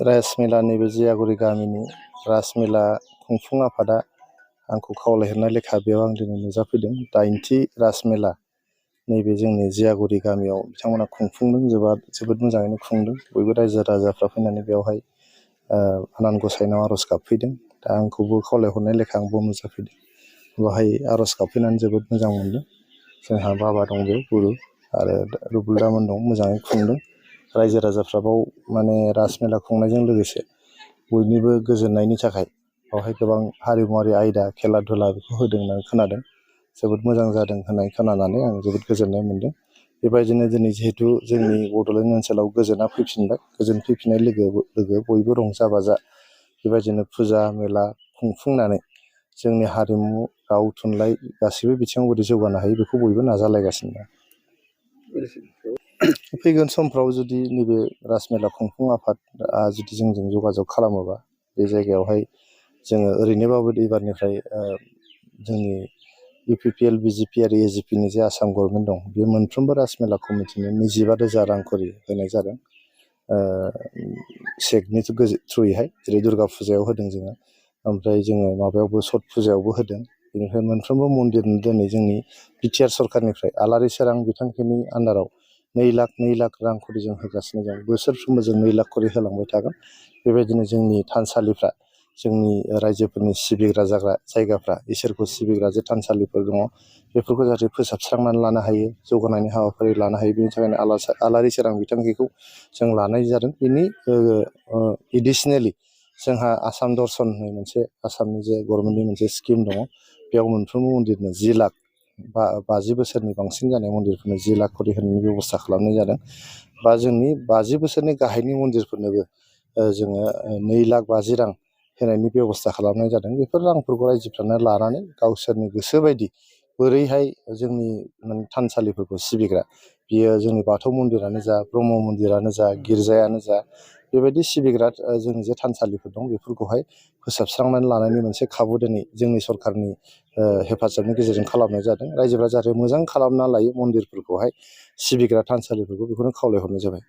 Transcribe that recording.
राजमेला नैबे जियागुरि गामिनि राजमेला खुंफुं आफादा आंखौ खावलायहरनाय लेखा बेयाव आं दिनै नुजाफैदों। 8थि राजमेला नैबे जोंनि जियागुरि गामियाव बिथांमोना खुंफुंदों, जोबोद मोजाङैनो खुंदों। बयबो रायजो राजाफ्रा फैनानै बेवहाय आनान गसाइनाव आर'ज गाबफैदों। दा आंखौबो खावलायहरनाय लेखा आंबो नुजाफैदों। बेवहाय आर'ज गाबफैनानै जोबोद मोजां मोनदों। जोंहा बाबा दं बेयाव गुरु आरो रुबुल दामोन दं, मोजाङै खुंदों। रायजो राजाफ्रा बाव माने राजमेला खुंनायजों लोगोसे बयनिबो गोजोननायनि थाखाय बेवहाय गोबां हारिमुवारि आयदा खेला धुला बेखौ होदों होननानै खोनादों। जोबोद मोजां जादों होननाय खोनानानै आं जोबोद गोजोननाय मोनदों। बेबायदिनो दिनै जिहेथु जोंनि बड'लेण्ड ओनसोलाव गोजोना फैफिनबाय, गोजोन फैफिननाय लोगो बयबो रंजा बाजा बेबायदिनो फुजा मेला खुंफुंनानै जोंनि हारिमु राव थुनलाइ गासैबो बिथिङाव बोरै जौगानो हायो बेखौ बयबो नाजालायगासिनो दं। फैगोन समफ्राव जुदि नैबे राजमेला खुंफुं आफादा जुदि जोंजों जगाजग खालामोबा बे जायगायावहाय जोङो ओरैनोबाबो एबारनिफ्राय जोंनि UPPL BJP आरो AJPनि जे आसाम गभर्नमेन्ट दं, बे मोनफ्रोमबो राजमेला कमिटिनो 25,000 रां खरि होनाय जादों सेकनि थ्रुयैहाय। जेरै दुर्गा फुजायाव होदों जोङो, ओमफ्राय जोङो माबायावबो छट फुजायावबो होदों। बेनिफ्राय मोनफ्रोमबो मन्दिरनो दिनै जोंनि बिटिआर सरकारनिफ्राय आलारि सोरां बिथांखिनि आन्दाराव 2 लाख रां खरि जों होगासिनो दं। बोसोरफ्रोमबो जों 2 लाख खरि होलांबाय थागोन। बेबायदिनो जोंनि थानसालिफ्रा, जोंनि रायजोफोरनि सिबिग्रा जायगाफ्रा, इसोरखौ सिबिग्रा जे थानसालिफोर दङ, बेफोरखौ जाहाथे फोसाबस्रांनानै लानो हायो, जौगानायनि हाबाफारि लानो हायो। बेनि थाखायनो आलारि सोरां बिथांखिखौ जों लानाय जादों। बेनि एडिसनेलि जोंहा आसाम दर्शननि मोनसे, आसामनि जे गभर्नमेन्टनि मोनसे स्किम दङ, बेयाव मोनफ्रोमबो मन्दिरनो 10 लाख 50 बोसोरनि बांसिन जानाय मन्दिरफोरनो 10 लाख खरि होनायनि बेब'स्था खालामनाय जादों। बा जोंनि 50 बोसोरनि गाहायनि मन्दिरफोरनोबो जोङो 2,50,000 रां होनायनि बेब'स्था खालामनाय जादों। बेफोर रांफोरखौ रायजोफ्रानो लानानै गावसोरनि गोसो बायदि बोरैहाय जोंनि थानसालिफोरखौ सिबिग्रा, बियो जोंनि बाथौ मन्दिरानो जा, ब्रह्म मन्दिरानो जा, गिर्जायानो जा, बेबायदि सिबिग्रा जोंनि जे थानसालिफोर दं बेफोरखौहाय फोसाबस्रांनानै लानायनि मोनसे खाबु दिनै जोंनि सरकारनि हेफाजाबनि गेजेरजों खालामनाय जादों। रायजोफ्रा जाहाथे मोजां खालामना लायो मन्दिरफोरखौहाय, सिबिग्रा थानसालिफोरखौ, बेखौनो खावलायहरनाय जाबाय।